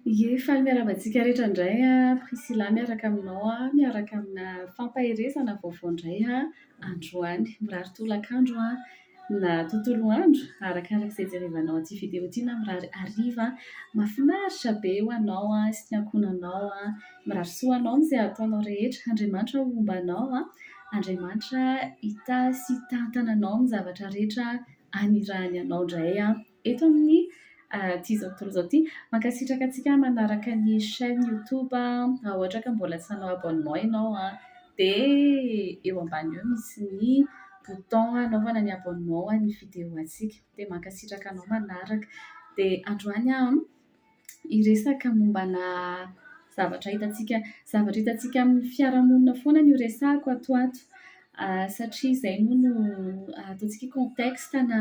Ie, faly miarahaba antsika rehetra indray an, Priscilla miaraka aminao an, miaraka amina fampaherezana vaovao indray an, androany. Mirary tolakandro an, na tontolo andro, arakaraka izay ijerevanao an'ity vidéo ity na mirary hariva mahafinaritra be ho anao an, sy ny ankohonanao an. Mirary soa anao amin'izay ataonao rehetra. Andriamanitra homba anao an, Andriamanitra hitahy sy hitantana anao amin'ny zavatra rehetra anirahany anao indray an. Eto amin'ny ity izao tontolo izao ity. Mankasitraka antsika manaraka ny chaîne YouTube. Raha ohatra ka mbola tsy nanao abonnement ianao dia eo ambany eo misy ny bouton hanaovana ny abonnement ho an'ny vidéo antsika. Dia mankasitraka anao manaraka. Dia androany aho hiresaka mombana zavatra hitantsika zavatra hitantsika amin'ny fiarahamonina foana no resahako ato ho ato. Satria izay moa no ataontsika hoe contexte na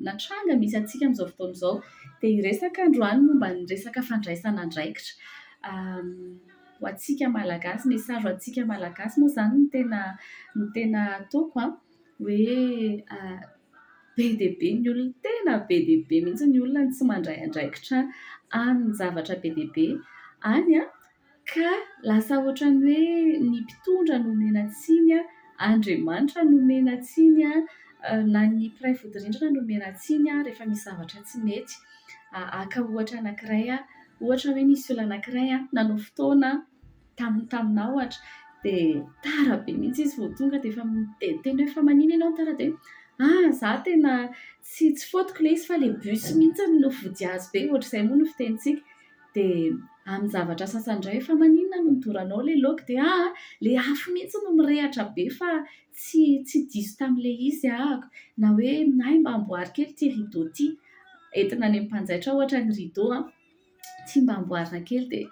na tranga misy antsika amin'izao fotoana izao. Dia hiresaka androany momba ny resaka fandraisana andraikitra. Ho antsika Malagasy, message ho antsika Malagasy moa izany no tena no tena ataoko an, hoe be dia be ny olona, tena be dia be mihitsy ny olona no tsy mandray andraikitra amin'ny zavatra be dia be any an, ka lasa ohatran'ny hoe ny mpitondra no omena tsiny an, Andriamanitra no omena tsiny an, na ny mpiray vodirindrina no omena tsiny an, rehefa misy zavatra tsy mety. Haka ohatra anankiray aho, ohatra hoe nisy olona anankiray an, nanao fotoana taminà ohatra, dia tara be mihitsy izy vao tonga dia efa miteniteny hoe fa maninona ianao no tara dia ah za tena tsy tsy faute-ko ilay izy fa ilay bus mihitsy no vodihazo be, ohatr'izay moa no fitenintsika. Dia amin'ny zavatra sasany indray hoe fa maninona no nodoranao ilay laoka dia ah ilay afo mihitsy no mirehatra be fa tsy tsy diso tamin'ilay izy ahako. Na hoe hay mba amboary kely ity rideau ity. Entina any amin'ny mpanjaitra ohatra ny rideau an, tsy mba amboarina kely dia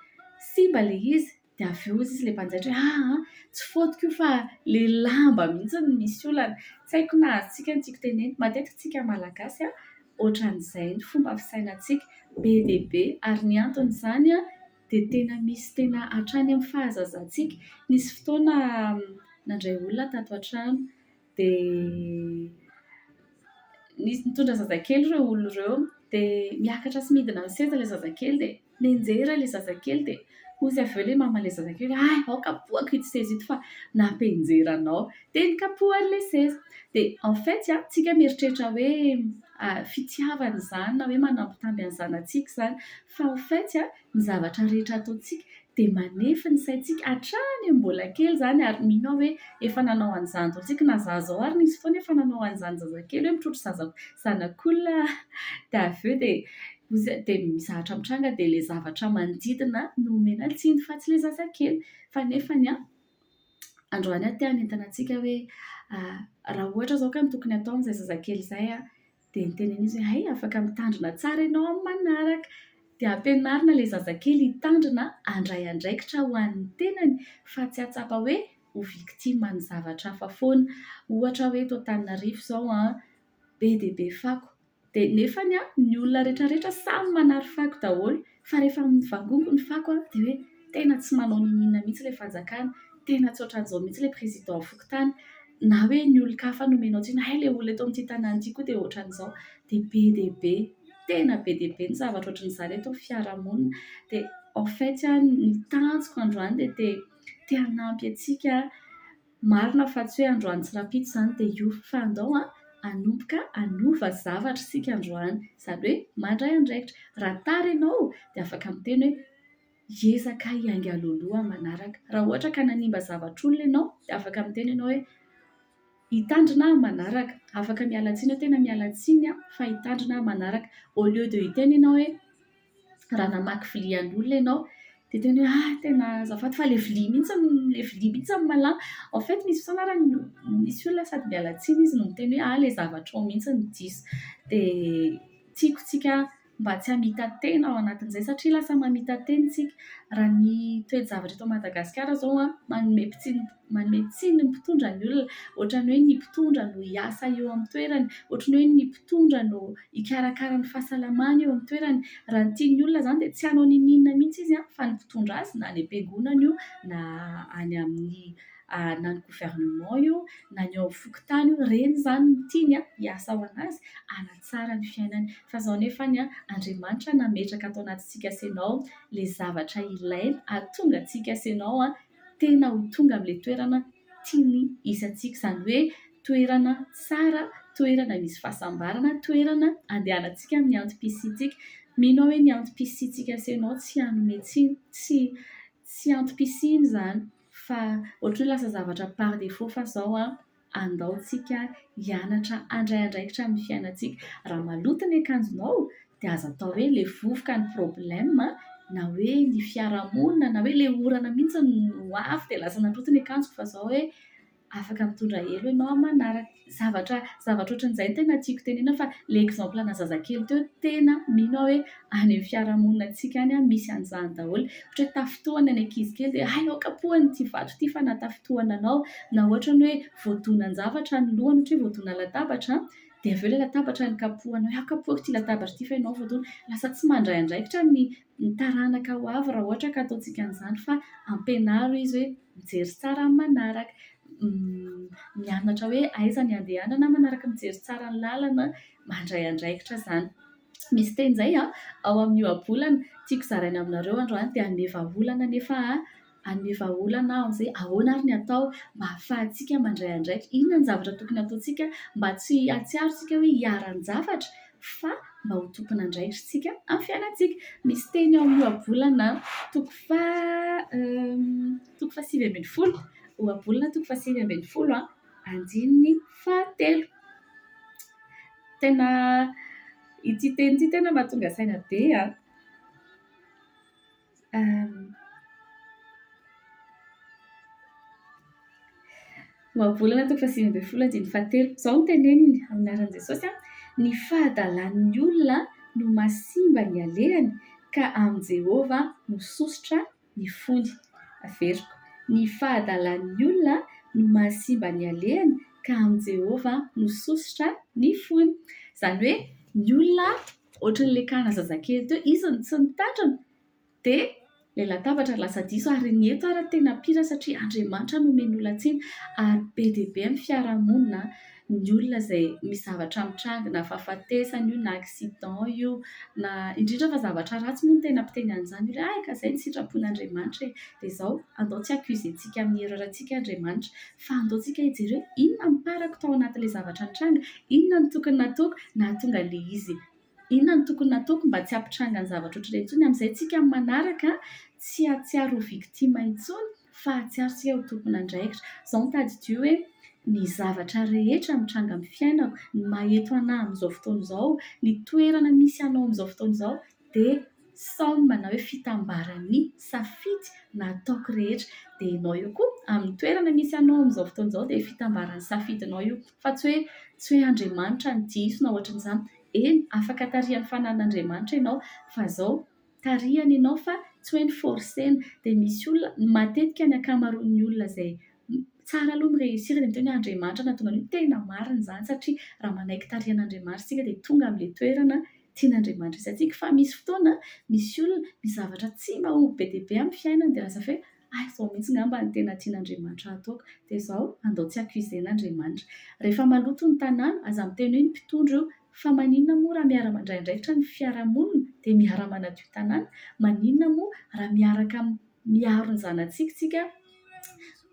simba ilay izy. Dia avy eo hozy izy ilay mpanjaitra hoe aa tsy faute-ko io fa ilay lamba mihitsy no misy olana. Tsy haiko na azontsika ny tiako tenenina. Matetika isika Malagasy an, ohatran'izay ny fomba fisainantsika. Be dia be. Ary ny anton'izany an, dia tena misy tena hatrany amin'ny fahazazantsika. Nisy fotoana nandray olona tato an-trano. Dia nisy nitondra zazakely ireo olona ireo. Dia miakatra sy midina amin'ny seza ilay zazakely dia nianjera ilay zazakely dia hozy avy eo ilay maman'ilay zazakely hoe hay ao kapohako ito seza ito fa nampianjera anao. Dia nokapohany ilay seza. Dia en fait an, tsika mieritreritra hoe fitiavana izany na hoe manambitamby ny zanatsika izany. Fa en fait an, ny zavatra rehetra ataontsika dia manefy ny saintsika hatrany amin'ny mbola kely izany ary mino aho hoe efa nanao an'izany daholo isika na izaho izao ary nisy fotoana efa nanao an'izany zazakely hoe mitrotro zaza zanak'olona dia avy eo dia hozy dia misy zavatra mitranga dia ilay zavatra manodidina no omena tsiny fa tsy ilay zazakely fa nefany an, androany aho te hanentana antsika hoe raha ohatra izao ka ny tokony hatao amin'izay zazakely izay an, Dia nitenena izy hoe hay afaka mitandrina tsara ianao amin'ny manaraka. Dia ampianarina ilay zazakely hitandrina handray andraikitra ho an'ny tenany fa tsy hahatsapa hoe ho victime an'ny zavatra hafa foana. Ohatra hoe eto Antananarivo izao an, be dia be fako. Dia nefany an, ny olona rehetra rehetra samy manary fako daholo. Fa rehefa mivangongo ny fako an, dia hoe tena tsy manao n'inon'inona mihitsy ilay fanjakana, tena tsy ohatran'izao mihitsy ilay président fokontany, na hoe ny olon-kafa no omenao tsiny, hay ilay olona eto amin'ity tanàna ity koa dia ohatran'izao. Dia be dia be, tena be dia be ny zavatra ohatran'izany eto amin'ny fiarahamonina. Dia en fait ny tanjoko androany dia te te hanampy antsika Marina fa tsy hoe androany tsy rahampitso izany dia hiova fa andao an, hanomboka hanova zavatra isika androany. Izany hoe mandray andraikitra. Raha tara ianao dia afaka miteny hoe hiezaka hiainga alohaloha amin'ny manaraka. Raha ohatra ka nanimba zavatr'olona ianao dia afaka miteny ianao hoe hitandrina aho amin'ny manaraka. Afaka miala tsiny hoe tena miala tsiny aho fa hitandrina aho amin'ny manaraka. Au lieu de hiteny ianao hoe raha namaky vilia an'olona ianao dia tena hoe ah tena azafady fa ilay vilia mihitsy ilay vilia mihitsy no malama. En fait misy fotoana ary misy olona sady miala tsiny izy no miteny hoe ah ilay zavatra ao mihitsy no diso. Dia tiako tsika mba tsy hamita-tena ao anatin'izay satria lasa mamita-tena isika. Raha ny toe-javatra eto Madagasikara izao an, manome tsiny manome tsiny ny mpitondra ny olona. Ohatran'ny hoe ny mpitondra no hiasa eo amin'ny toerany, ohatran'ny hoe ny mpitondra no hikarakara ny fahasalamany eo amin'ny toerany. Raha ny tian'ny olona izany dia tsy hanao n'inon'inona mihitsy izy an, fa ny mpitondra azy na any am-piangonana io na any amin'ny na ny gouvernement io, na ny ao amin'ny fokontany io, ireny izany no tiany hiasa ho an'azy, hanatsara ny fiainany. Fa izao nefany, Andriamanitra nametraka ato anatintsika sy ianao ilay zavatra ilaina hahatonga antsika sy ianao tena ho tonga amin'ilay toerana tiany hisy antsika. Izany hoe toerana tsara, toerana misy fahasambarana, toerana andehanantsika amin'ny antom-pisiantsika. Mino aho hoe ny antom-pisiantsika sy ianao tsy hanome tsiny, tsy tsy antom-pisiana izany fa ohatran'ny hoe lasa zavatra par défaut fa izao an, andao tsika hianatra handray andraikitra amin'ny fiainantsika. Raha maloto ny akanjonao dia aza atao hoe ilay vovoka ny problème na hoe ny fiarahamonina na hoe ilay orana mihitsy no avy dia lasa naloto ny akanjoko fa izao hoe afaka mitondra elo ianao amin'ny manaraka. Zavatra zavatra ohatran'izay no tena tiako tenenina fa ilay exemple ana zazakely teo tena mino aho hoe any amin'ny fiarahamonina antsika any misy an'izany daholo. Ohatra hoe tafintohina ny ankizy kely dia hay nao kapohina ity vato ity fa nahatafintohina anao. Na ohatra ny hoe voadonan-javatra ny lohany ohatra hoe voadona latabatra dia avy eo ilay latabatra no kapohina hoe kapohiko ity latabatra ity fa ianao voadona. Lasa tsy mandray andraikitra ny ny taranaka ho avy raha ohatra ka ataontsika an'izany fa ampianaro izy hoe mijery tsara amin'ny manaraka, mianatra hoe aiza ny andehanana manaraka mijery tsara ny lalana, mandray andraikitra izany. Misy teny izay ao amin'ny ohabolana tiako zaraina aminareo androany dia hanome vahaolana anefa aho, hanome vahaolana aho amin'izay ahoana ary ny atao mba hahafahantsika mandray andraikitra, inona ny zavatra tokony hataontsika mba tsy hahatsiaro isika hoe hiharan-javatra fa mba ho tompon'andraikitra isika amin'ny fiainantsika. Misy teny ao amin'ny ohabolana toko faha toko faha-19, ohabolana toko faha-19 andininy fahatelo. Tena ity teny ity tena mahatonga saina be an! Ohabolana toko faha-19 andininy fahatelo. Izao no teneniny amin'ny anaran'i Jesosy, Ny fahadalan'ny olona no mahasimba ny alehany, ka amin'i Jehovah no sosotra ny fony. Averiko, Ny fahadalan'ny olona no mahasimba ny alehany, ka amin'i Jehovah no sosotra ny fony. Izany hoe ny olona ohatran'ilay kana zazakely teo, izy no tsy nitandrina dia ilay latabatra lasa diso ary ny eto ary tena pire satria Andriamanitra no omeny olona tsiny ary be dia be amin'ny fiarahamonina ny olona izay misy zavatra mitranga na fahafatesana io na accident io na indrindra fa zavatra ratsy moa no tena mpiteny an'izany hoe hay ka izay ny sitrapon'Andriamanitra e! dia izao andao tsy accuser-ntsika amin'ny erreur-ntsika Andriamanitra fa andao tsika hijery hoe inona ny part-ko tao anatin'ilay zavatra nitranga, inona no tokony nataoko nahatonga an'ilay izy, inona no tokony nataoko mba tsy hampitranga ny zavatra ohatr'ireny intsony, amin'izay tsika amin'ny manaraka tsy hahatsiaro ho victime intsony fa hahatsiaro tsika ho tompon'andraikitra. Izao no tadidio hoe ny zavatra rehetra mitranga amin'ny fiainako, ny maha eto anah amin'izao fotoana izao, ny toerana misy anao amin'izao fotoana izao dia somme na hoe fitambaran'ny safidy nataoko rehetra. Dia ianao io koa, amin'ny toerana misy anao amin'izao fotoana izao dia fitambaran'ny safidinao io. Fa tsy hoe tsy hoe Andriamanitra no diso na ohatran'izany. Eny, afaka tarihan'ny fananan'Andriamanitra ianao, fa izao, tarihany ianao fa tsy hoe ni-forcer-na. Dia misy olona, matetika ny ankamaroan'ny olona izay tsara aloha mi-réussir dia miteny hoe Andriamanitra nahatonga an'io. Tena marina izany satria raha manaiky tarihan'Andriamanitra isika dia tonga amin'ilay toerana tian'Andriamanitra hisy antsika. Fa misy fotoana, misy olona, misy zavatra tsy mahomby be dia be amin'ny fiainany dia lasa hoe hay izao mihitsy angamba no tena tian'Andriamanitra hataoko. Dia izao, andao tsy accuser-na Andriamanitra. Rehefa maloto ny tanàna, aza miteny hoe ny mpitondra io, fa maninona moa raha miara-mandray andraikitra ny fiarahamonina dia miara-manadio tanàna? Maninona moa raha miaraka miaro ny zanatsika isika?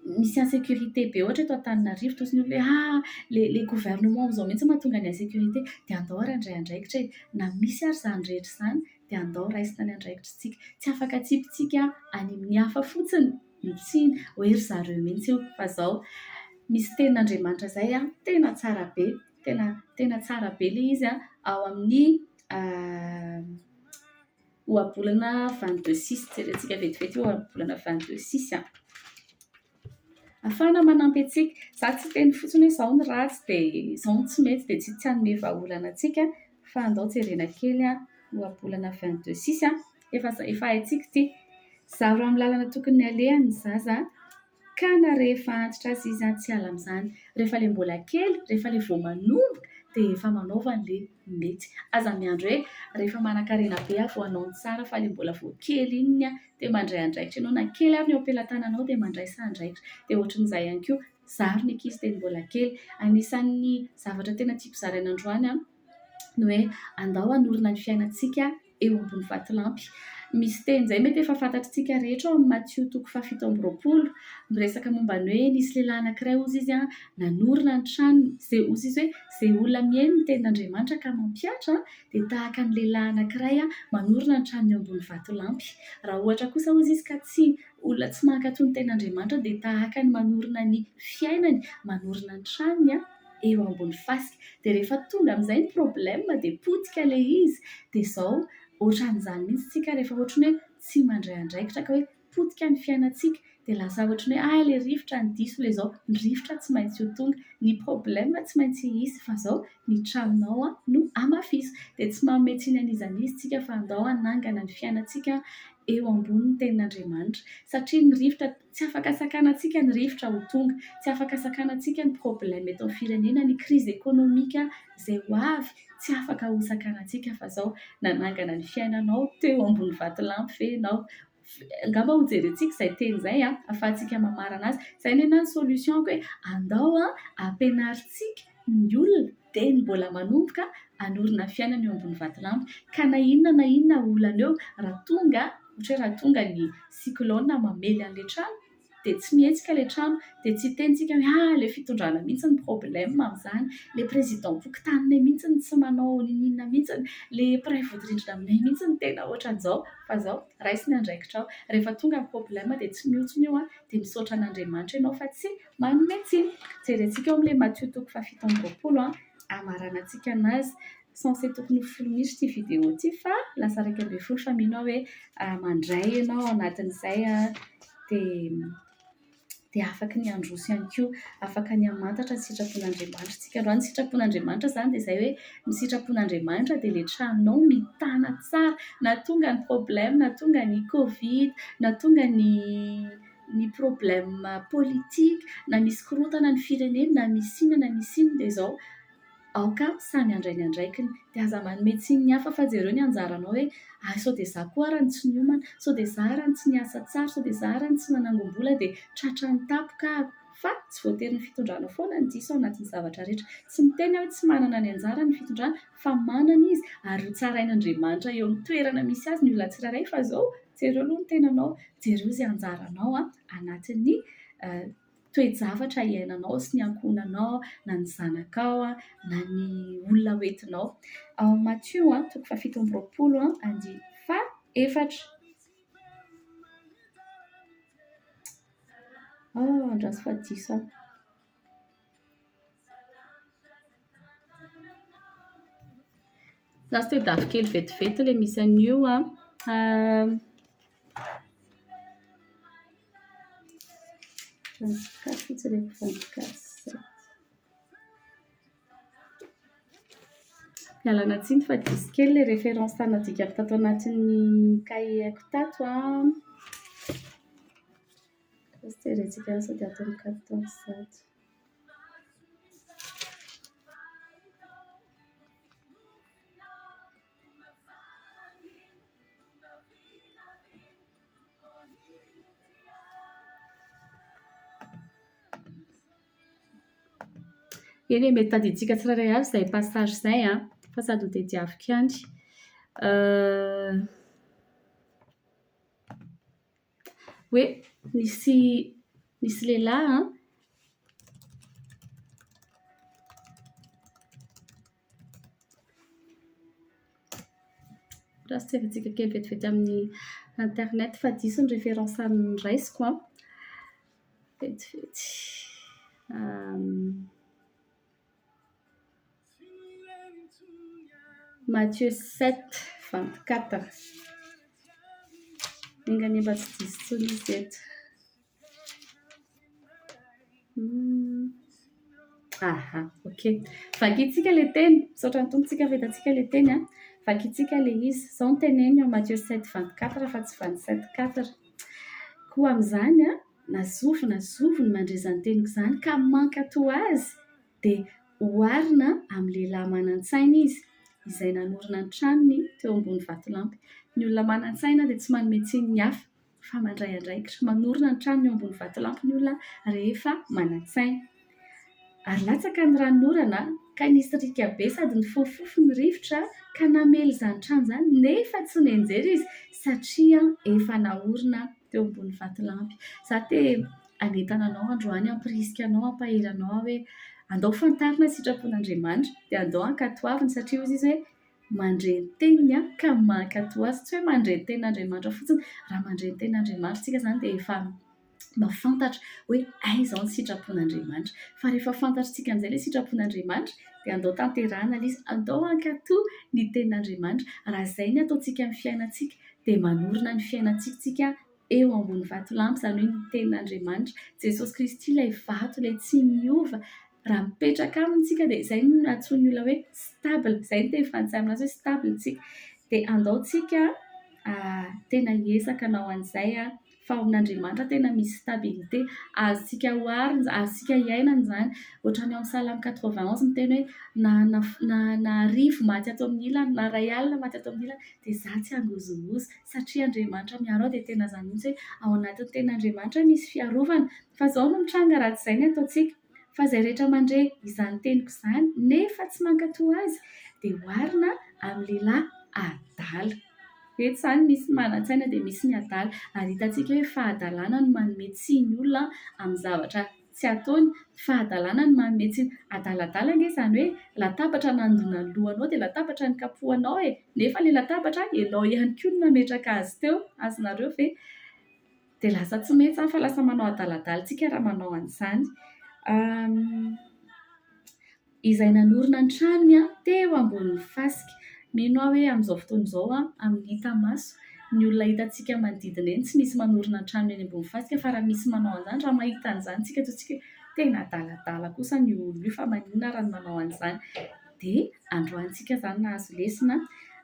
Misy insécurité be ohatra eto Antananarivo, toa ny olona hoe ah le le gouvernement amin'izao mihitsy mahatonga ny insécurité, dia andao ary handray andraikitra e! Na misy ary izany rehetra izany dia andao raisina ny andraikitritsika. Tsy afaka atsipitsika any amin'ny hafa fotsiny ny tsiny hoe ry zareo mihitsy io fa izao misy tenin'Andriamanitra izay an, tena tsara be, tena tena tsara be ilay izy an, ao amin'ny Ohabolana 22 6, jerentsika vetivety io ohabolana 22 6 an. Ahafahana manampy antsika. Izaho tsy hiteny fotsiny hoe izao no ratsy dia izao no tsy mety dia tsy tsy hanome vahaolana antsika fa andao jerena kely an, ohabolana 22 6 an. Efa efa haintsika ity. Zaro amin'ny lalana tokony alehany ny zaza Ka na rehefa antitra aza izy tsy hiala amin'izany. Rehefa ilay mbola kely, rehefa ilay vao manomboka dia efa manaova an'ilay mety. Aza miandry hoe rehefa manankarena be aho vao hanao ny tsara fa ilay mbola vao kely iny dia mandray andraikitra ianao na kely ary ny eo am-pelatananao dia mandraisa andraikitra. Dia ohatran'izay ihany koa, zaro ny ankizy teny mbola kely. Anisan'ny zavatra tena tiako zaraina androany ny hoe andao hanorina ny fiainantsika eo ambony vatolampy. Misy teny izay mety efa fantatr'tsika rehetra ao amin'ny Matio toko fahafito amby roapolo, miresaka momba ny hoe nisy lehilahy anankiray hozy izy nanorina ny tranony, izay hozy izy hoe izay olona mihaino ny tenin'Andriamanitra ka mampihatra dia tahaka ny lehilahy anankiray manorina ny tranony eo ambony vatolampy. Raha ohatra kosa hozy izy ka tsy olona tsy mankatò ny tenin'Andriamanitra dia tahaka ny manorina ny fiainany, manorina ny tranony eo ambony fasika. Dia rehefa tonga amin'izay ny problème dia potika ilay izy. Dia izao, ohatran'izany mihitsy isika rehefa ohatran'ny hoe tsy mandray andraikitra ka hoe potika ny fiainantsika dia lasa ohatran'ny hoe ah ilay rivotra no diso ilay izao. Ny rivotra tsy maintsy ho tonga, ny problème tsy maintsy hisy fa izao ny tranonao no hamafiso. Dia tsy manome tsiny an'iza n'iza isika fa andao hanangana ny fiainantsika eo ambonin'ny tenin'Andriamanitra. Satria ny rivotra, tsy afaka sakanantsika ny rivotra ho tonga, tsy afaka sakanantsika ny problème eto amin'ny firenena, ny crise économique izay ho avy, tsy afaka ho sakanantsika fa izao nanangana ny fiainanao teo ambony vatolampy ve ianao? Angamba ho jerentsika izay teny izay ahafahantsika mamarana azy. Izay ny anahy ny solution-ko hoe andao ampianarintsika ny olona dia ny mbola manomboka hanorina ny fiainany eo ambony vatolampy. Ka na inona na inona olana eo, raha tonga, ohatra hoe raha tonga ny cyclone mamely an'ilay trano, dia tsy mihetsika ilay trano, dia tsy hiteny tsika hoe ah ilay fitondrana mihitsy ny problème amin'izany, ilay président-pokotaninay mihitsy no tsy manao n'inon'inona mihitsy, ilay mpiray vodirindrina aminay mihitsy no tena ohatran'izao. Fa izao, raiso ny andraikitrao. Rehefa tonga ny problème dia tsy mihontsona io dia misaotra an'Andriamanitra ianao fa tsy manome tsiny. Jerentsika ao amin'ilay Matio toko fahafito amby roapolo hamaranantsika anazy. Censé tokony ho folo minitra ity vidéo ity fa lasa 11 fa mino aho hoe mandray ianao ao anatin'izay dia dia afaka ny handroso ihany koa, afaka ny hamantatra ny sitrapon'Andriamanitra isika androany. Ny sitrapon'Andriamanitra izany dia izay hoe ny sitrapon'Andriamanitra dia ilay tranonao mitana tsara na tonga ny problème, na tonga ny covid, na tonga ny ny problème politique, na misy korontana ny firenena, na misy inona na misy inona dia izao aoka samy handray ny andraikiny. Dia aza manome tsiny ny hafa fa jereo ny anjaranao hoe ah sao dia izaho koa ary no tsy niomana, sao dia izaho ary no tsy niasa tsara, sao dia izaho ary no tsy nanangom-bola dia tratran'ny tampoka aho. Fa tsy voatery ny fitondrana foana no diso ao anatin'ny zavatra rehetra. Tsy miteny aho hoe tsy manana ny anjarany ny fitondrana fa manana izy ary ho tsarain'Andriamanitra eo amin'ny toerana misy azy ny olona tsirairay fa izao jereo aloha ny tenanao, jereo izay anjaranao anatin'ny toe-javatra iainanao sy ny ankohonanao na ny zanakao na ny olona hoentinao. Ao amin'ny Matio toko fahafito amby roapolo andiany fahaefatra. Oh, andraso fa diso aho. Lasa tadiavo kely vetivety ilay misy an'io an. 24 jereko 24 7. Ialana tsiny fa diso kely ilay référence nadikako tato anatin'ny cahier-ko tato an. Jerentsika ihany sao dia ato amin'ny 14 ato. Eny e, mety tadidintsika tsirairay avy izay passage izay an, fa sady ho tadiaviko ihany. Hoe nisy nisy lehilahy an, Raha jerentsika kely vetivety amin'ny internet fa diso ny référence noraisiko an. Vetivety. Matthieu 7, 24. Enga anie mba tsy diso intsony izy eto. Aha, ok. Vakintsika ilay teny. Misaotra ny Tompo tsika fa hitantsika ilay teny an. Vakintsika ilay izy. Izao no teneniny ao Matthieu 7, 24 fa tsy 27, 4. Koa amin'izany an, na zovy na zovy no mandre izany teniko izany ka mankatò azy dia Oharina amin'ny lehilahy manan-tsaina izy, izay nanorina ny tranony teo ambony vatolampy. Ny olona manan-tsaina dia tsy manome tsiny ny hafa, fa mandray andraikitra. Manorina ny tranony eo ambony vatolampy ny olona rehefa manan-tsaina. Ary latsaka ny ranonorana, ka nisy riaka be sady nifofofofo ny rivotra ka namely izany trano izany, nefa tsy nianjera izy, satria efa naorina teo ambony vatolampy. Izaho te hanentana anao androany, hampirisika anao, hampahery anao aho hoe andao fantarina ny sitrapon'Andriamanitra, dia andao hankatoavina satria hoy izy hoe mandre ny teniny aho ka mankatò azy. Tsy hoe mandre ny tenin'Andriamanitra fotsiny, raha mandre ny tenin'Andriamanitra isika izany dia efa mahafantatra hoe hay izao ny sitrapon'Andriamanitra. Fa rehefa fantatr'tsika amin'izay ilay sitrapon'Andriamanitra dia andao tanterahina ilay izy, andao hankatò ny tenin'Andriamanitra. Raha izay ny ataontsika amin'ny fiainantsika dia manorina ny fiainantsika isika eo ambony vatolampy, izany hoe ny tenin'Andriamanitra. Jesosy Kristy ilay vato, ilay tsy miova. Raha mipetraka aminy isika dia izay no antsoin'ny olona hoe stable, izay no teny frantsay aminazy hoe stable isika. Dia andao tsika tena hiezaka hanao an'izay fa ao amin'Andriamanitra tena misy stabilité, azontsika oharina, azontsika iainana izany. Ohatran'ny ao amin'ny Salamo 91 miteny hoe na na na na arivo maty ato amin'ny ilany, na iray alina maty ato amin'ny ilany dia izaho tsy hangozohozo satria Andriamanitra miaro ahy. Dia tena izany mihitsy hoe ao anatin'ny tenin'Andriamanitra misy fiarovana. Fa izao no mitranga raha tsy izay ny ataontsika. Fa izay rehetra mandre izany teniko izany nefa tsy mankatò azy dia oharina amin'ny lehilahy adala. Eto izany misy ny manan-tsaina dia misy ny adala. Ary hitantsika hoe fahadalana no manome tsiny olona amin'ny zavatra tsy ataony. Fahadalana no manome tsiny. Adaladala ange izany hoe latabatra nandona ny lohanao dia latabatra nikapohanao e! Nefa ilay latabatra ianao ihany koa no nametraka azy teo. Azonareo ve? Dia lasa tsy mety izany fa lasa manao adaladala isika raha manao an'izany. Izay nanorina ny tranony teo ambonin'ny fasika. Mino aho hoe amin'izao fotoana izao, amin'ny hita maso, ny olona hitantsika manodidina eny tsy misy manorina ny tranony eny ambony fasika fa raha misy manao an'izany, raha mahita an'izany isika ataontsika hoe tena adaladala kosa io olona io fa maninona ary no manao an'izany. Dia androany isika izany nahazo lesona.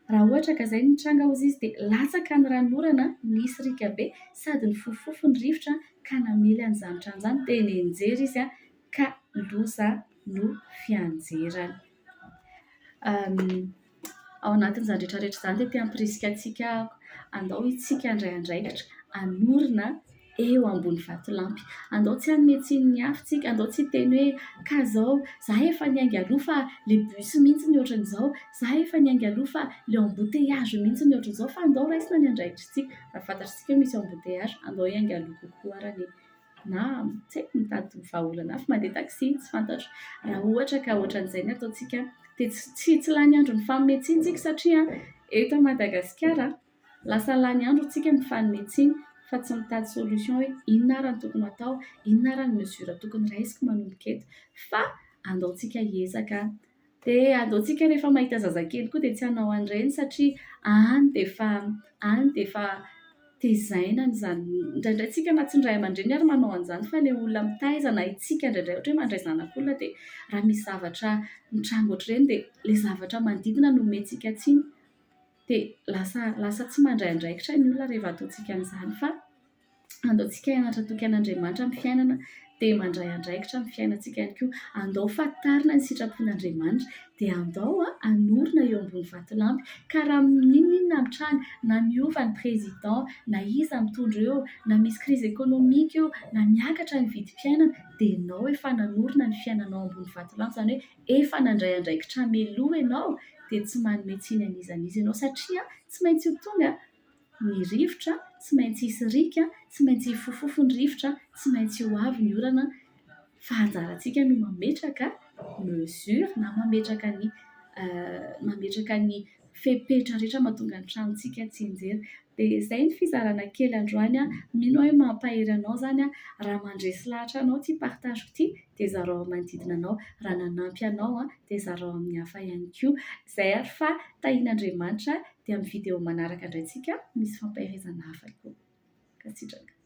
Raha ohatra ka izay no nitranga hozy izy dia latsaka ny ranonorana, nisy riaka be sady nifofofofo ny rivotra ka namely an'izany trano izany dia nianjera izy ka loza no fianjerany. Ao anatin'izany rehetra rehetra izany dia te hampirisika antsika aho, andao isika handray andraikitra hanorina eo ambony vatolampy. Andao tsy hanome tsiny ny hafa isika, andao tsy hiteny hoe ka izao, izaho efa niainga aloha fa ilay bus mihitsy no ohatran'izao, izaho efa niainga aloha fa ilay embouteillage mihitsy no ohatran'izao, fa andao raisina ny andraikitritsika. Raha fantatritsika hoe misy embouteillage, andao hiainga aloha kokoa ary anie. Na tsy haiko, mitady vahaolana hafa, mandeha taxi, tsy fantatro. Raha ohatra ka ohatran'izay ny ataontsika dia tsy tsy lany andro mifanome tsiny isika satria eto Madagasikara lasa lany andro isika mifanome tsiny fa tsy mitady solution hoe inona ary no tokony hatao, inona ary ny mesure tokony raisiko manomboka eto fa andao tsika hiezaka. Dia andao tsika rehefa mahita zazakely koa dia tsy hanao an'ireny satria any dia efa any dia efa tezaina an'izany. Indraindray tsika na tsy ny ray aman-dreny ary manao an'izany fa ilay olona mitaiza na isika indraindray ohatra hoe mandray zanak'olona dia raha misy zavatra mitranga ohatr'ireny dia ilay zavatra manodidina no omentsika tsiny. Dia lasa lasa tsy mandray andraikitra ny olona rehefa ataontsika an'izany fa Andao tsika hianatra hatoky an'Andriamanitra amin'ny fiainana dia mandray andraikitra amin'ny fiainantsika ihany koa. Andao fantarina ny sitrapon'Andriamanitra dia andao hanorina eo ambony vatolampy. Ka raha n'inon'inona mitranga, na miova ny président, na iza mitondra eo, na misy crise économique eo, na miakatra ny vidim-piainana dia ianao efa nanorina ny fiainanao ambony vatolampy. Izany hoe efa nandray andraikitra mialoha ianao dia tsy manome tsiny an'iza n'iza ianao satria tsy maintsy ho tonga ny rivotra, tsy maintsy hisy riaka, tsy maintsy hifofofo ny rivotra, tsy maintsy ho avy ny orana, fa anjarantsika no mametraka mesure na mametraka ny mametraka ny fepetra rehetra mahatonga ny tranontsika tsy hianjera. Dia izay ny fizarana kely androany, mino aho hoe mampahery anao izany raha mandresy lahatra anao ity partage-ko ity dia zarao amin'ny manodidina anao, raha nanampy anao dia zarao amin'ny hafa ihany koa. Izay ary fa tahian'Andriamanitra dia amin'ny vidéo manaraka indray tsika misy fampaherezana hafa koa. Mankasitraka.